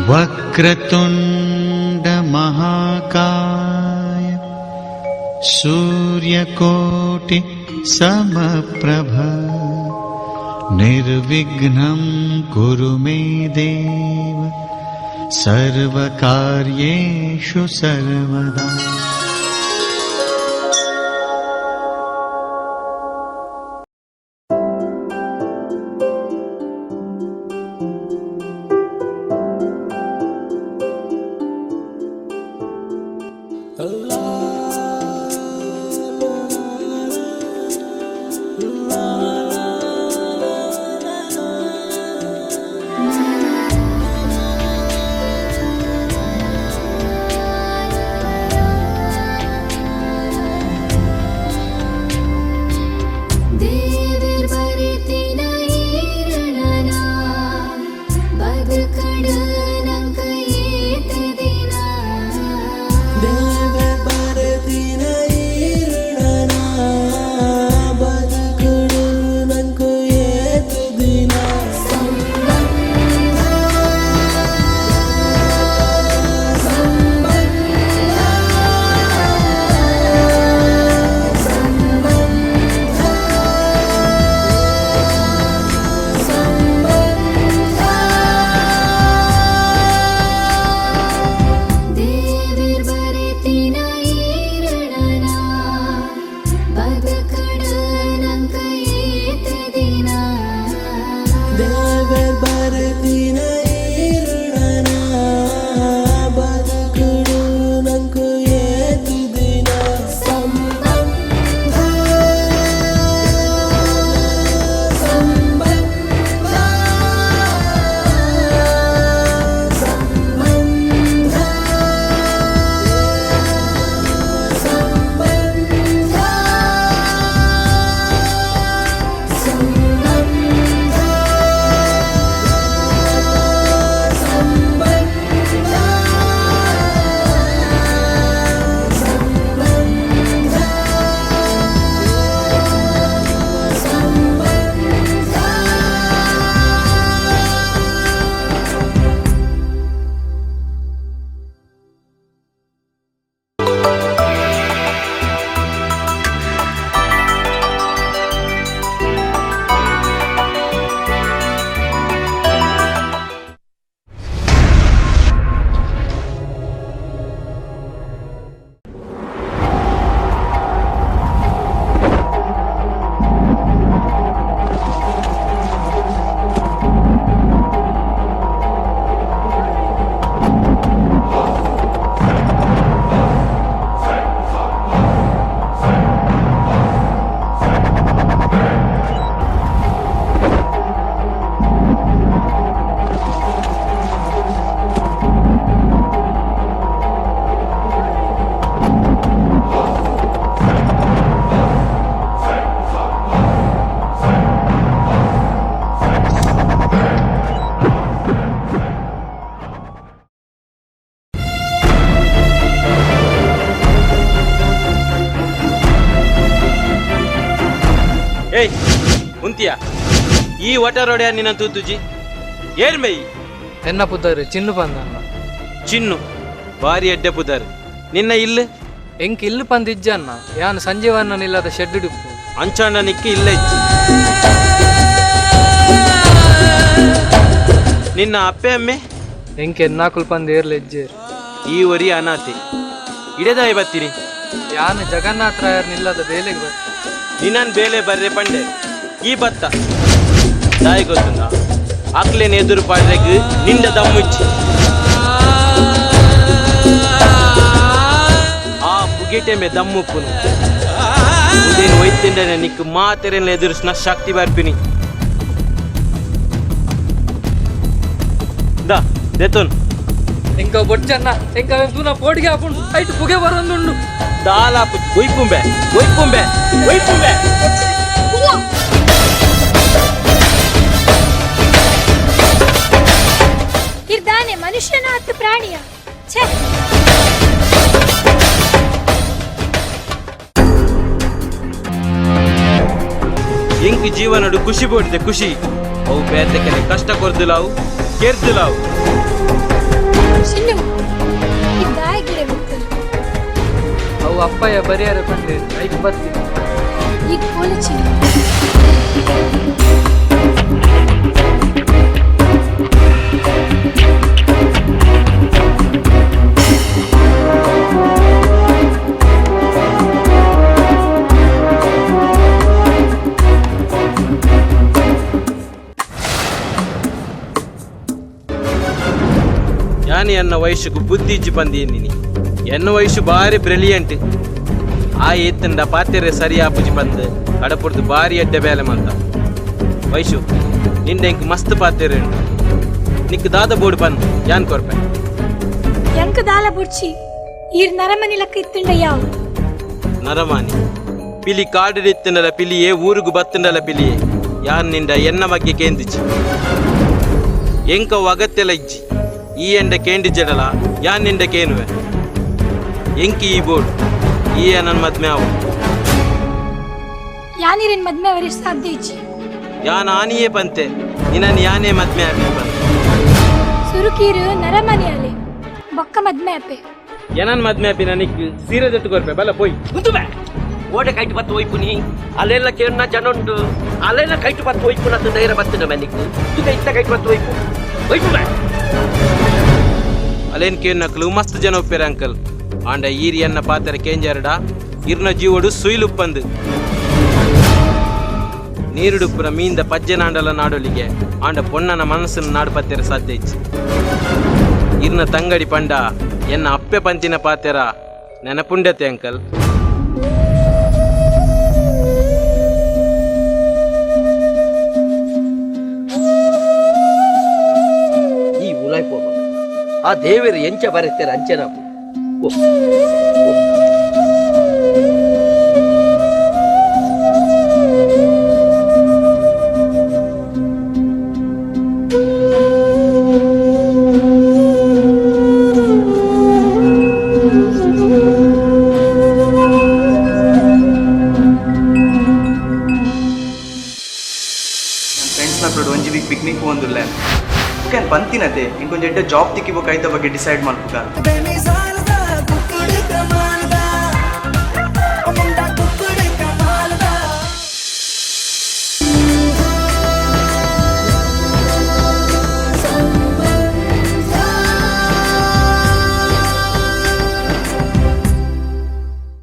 वक्रतुण्ड महाकाय सूर्यकोटि समप्रभ निर्विघ्नं कुरु मे देव सर्वकार्येषु सर्वदा। ದೇವೆರ್ ಬರೆತಿನ ಈರಣನ ಬದುಕಡ್ ನಂಕ್ ಏತ್ ದಿನ. ದೇವೆರ್ ಬರೆತಿನ ಈರಣನ ಬದುಕುಡು ನಂಕ್ ಏತ್ ದಿನ. ಸಂಬಂಧ ಸಂಬಂಧ ಸಂಬಂಧ ಸಂಬಂಧ. ದೇವೆರ್ ಬರೆತಿನ ಈರಣನ ಬದುಕಡ್ ನಂಕ್ ಏತ್ ದಿನ. ದೇವೆರ್ ಬರೆತಿನ ಈರಣನ ಬದುಕುಡು ನಂಕ್ ಏತ್ ದಿನ. ಸಂಬಂಧ ಸಂಬಂಧ ಸಂಬಂಧ ಸಂಬಂಧ ಸಂಬಂಧ ಸಂಬಂಧ ಸಂಬಂಧ ಸಂಬಂಧ. ಏಯ್ ಉಂತಿಯ ಈ ಒಟರೋಡೆಯ ನಿನ್ನ ತೂತುಜಿ ಏರ್ಮೈ? ಎನ್ನ ಪುದರ್ ಚಿನ್ನು ಪಂದನ್ನ. ಚಿನ್ನು ಬಾರಿ ಎಡ್ಡೆ ಪುದರ್. ನಿನ್ನ ಇಲ್ಲು? ಎಂಕ್ ಇಲ್ಲು ಪಂದ್ ಇಜ್ಜನ್ನ, ಯಾನ್ ಸಂಜೀವನ್ನ ನಿಲ್ಲದ ಶೆಡ್ ಡಿಪ್ಪು. ಅಂಚಾಂಡ ನಿಕ್ಕಿ ಇಲ್ಲ ಇಜ್ಜಿ. ನಿನ್ನ ಅಪ್ಪೆ ಅಮ್ಮೆ? ಎಂಕ್ ಎನ್ನಾಕುಲ್ ಪಂದ್ ಏರ್ಲ ಇಜ್ಜೇರ್. ಈ ಒರಿ ಅನಾಥೆ. ಇಡೆದಾಯಿ ಬತ್ತೀನಿ? ಯಾನ್ ಜಗನ್ನಾಥ ರಾಯರ್ ನಿಲ್ಲದ ಬೇಲೆಗ್ ಬರ್ತೆ. ನಿನ್ನನ್ ಬೇಲೆ ಬರ್ರೆ ಪಂಡೆ ಈ ಬತ್ತ ದಾಯಿ ಗೊತ್ತುಂದ? ಅಕ್ಲೇನ್ ಎದುರು ಪಾಡ್ರೆಗ್ ನಿಂಡ ದಮ್ಮುಚ್ಚಿ. ಐಟಮೆ ದಮ್ಮುಪ್ಪುನು ಉದೇನು ಒಯ್ತಿಂಡನೆ ನಿಕ್ಕು ಮಾತೆರೆಲ್ಲ ಎದುರಿಸ್ನ ಶಕ್ತಿ ಬರ್ಪಿನಿ. ದಾ ದೇತೋನ್. ಎಂಕ ಬೊಚ್ಚನ್ನ ಎಂಕ ತೂನ ಪೋಡಿಗೆ ಹಾಕೊಂಡು ಐಟ್ ಪುಗೆ ಬರೊಂದುಂಡು. ದಾಲಾಪು ಒಯ್ಪುಂಬೆ ಒಯ್ಪುಂಬೆ ಒಯ್ಪುಂಬೆ. ಇರ್ದಾನೆ ಮನುಷ್ಯನ ಹತ್ತು ಪ್ರಾಣಿಯ ಛೇ. ಎಂಕ್ ಜೀವನಡು ಖುಷಿ ಬೋಡಿದೆ ಖುಷಿ ಅವು ಬೇತೆಕೆನೆ ಕಷ್ಟ ಕೊರ್ದುಲಾವು ಕೆರ್ದುಲಾವು. ಚಿನ್ನು ಇದ್ದಾಗಿಡೆ ಬಿತ್ತು. ಅವು ಅಪ್ಪಯ್ಯ ಬರಿಯಾರ ಬಂದೆ ಐಕ್ ಬತ್ತಿ. ಈಗ ಪೋಲು ಚಿನ್ನು. ಯಾನಿ ಎನ್ನ ವಯಸ್ಸುకు ಬುದ್ಧಿ ಇಜ್ಜಿ ಬಂದೀನಿ. ಎನ್ನ ವಯಸ್ಸು ಬಾರಿ ಬ್ರಿಲಿಯಂಟ್. ಆ ಎತ್ತಂಡ ಪಾತೆರೆ ಸರಿ ಆಪುಜಿ ಬಂದು ಕಡಪುರ್ದು ಬಾರಿ ಎಡ್ಡೆ ಬೇಲೆ ಮಂತ. ವಯಸ್ಸು ನಿಂಡೆ ಇಂಕ್ ಮಸ್ತ್ ಪಾತೆರೆ ಉಂಟು. ನಿಕ್ ದಾದ ಬೋರ್ಡ್ ಬಂದು ಯಾನ್ ಕೊರ್ಪೆ. ಎಂಕ ದಾಲ ಬುಡ್ಚಿ ಈರ್ ನರಮನಿ ಲಕ್ಕ ಇತ್ತುಂಡ ಯಾವ. ನರಮಾನಿ ಪಿಲಿ ಕಾಡಿತ್ತಿಂಡಲ ಪಿಲಿಯೇ ಊರುಗು ಬತ್ತಂಡಲ ಪಿಲಿಯೇ ಯಾನ್ ನಿಂಡ ಎನ್ನ ಬಗ್ಗೆ ಕೇಂದಿಚ್ಚಿ ಎಂಕವು ಅಗತ್ಯಲ ಇಜ್ಜಿ ಈ ಎಂಡ ಕೇಂದಿಜ್ಜಡಲ ಯಾನ್ ನಿಂಡ ಕೇನುವೆ ಎಂಕಿ ಈ ಬೋರ್ಡ್ ಈ ನನ್ನ ಮದ್ಮೆ ಆವು. ಯಾನಿರಿನ್ ಮದ್ಮೆ ಅವರಿಗೆ ಸಾಧ್ಯ ಇಜ್ಜಿ. ಯಾನ್ ಆನಿಯೇ ಪಂತೆ ನಿನ್ನನ್ ಯಾನೇ ಮದ್ಮೆ ಆಪಿ ಪಂತೆ. ಸುರುಕೀರು ನರಮನಿ ಅಲೆ ಬೊಕ್ಕ ಮದ್ಮೆ ಅಪೆ. ಏನನ್ ಮದ್ಮೆ ಆಪಿ ನನಗೆ ಸೀರೆ ದೆತ್ತು ಕೊರ್ಪೆ ಬಲ್ಲ ಪೋಯ್. ಉಂತುವೆ ಓಡೆ ಕೈಟ್ ಬತ್ತು ಒಯ್ಪುನಿ ಅಲ್ಲೆಲ್ಲ ಕೇರ್ನ ಜನ ಉಂಟು ಅಲ್ಲೆಲ್ಲ ಕೈಟ್ ಬತ್ತು ಒಯ್ಪುನದ್ದು ಧೈರ್ಯ ಬತ್ತಿನ ಮನಿಕ್ ಈಗ ಇತ್ತ ಕೈಟ್ ಬತ್ತು ಒಯ್ಪು ಒಯ್ಪು ಬೇ. ಅಲೇನ್ ಕೇನ್ ನಕಲು ಮಸ್ತ್ ಜನ ಒಪ್ಪೇರ ಅಂಕಲ್ ಆಂಡ ಈರಿ ಎನ್ನ ಪಾತೆರ ಕೇಂಜರಡ ಇರ್ನ ಜೀವಡು ಸುಯಿಲುಪ್ಪಂದು ನೀರುಡುಪ್ಪುನ ಮೀಂದ ಪಜ್ಜೆನಾಂಡಲ ನಾಡೊಲಿಗೆ ಆಂಡ ಪೊನ್ನನ ಮನಸ್ಸನ್ನು ನಾಡು ಪತ್ತೆರ ಸಾಧ್ಯ ಇಚ್ಚಿ ಇರ್ನ ತಂಗಡಿ ಪಂಡ ಎನ್ನ ಅಪ್ಪೆ ಪಂಚಿನ ಪಾತೆರ ನೆನಪುಂಡತೆ ಅಂಕಲ್. ಈ ಉಲಾಯ್ ಪೋಪ ಆ ದೇವರು ಎಂಚ ಬರೆತಾರೆ ಅಂಚನಾಪು ಓ ಫ್ರೆಂಡ್ಸ್ ನಕ್ಳು ಒಂಜಿ ವೀಕ್ ಪಿಕ್ನಿಕ್ ಪೋಂದುಲ್ಲೆ ಓಕೆ ಪಂತಿನತೆ ಇಂಕೊಂಜಿ ಎಡ್ಡೆ ಜಾಬ್ ತಿಕ್ಕಿಬೊಕ ಐತ ಬಗ್ಗೆ ಡಿಸೈಡ್ ಮಲ್ಪುಗ.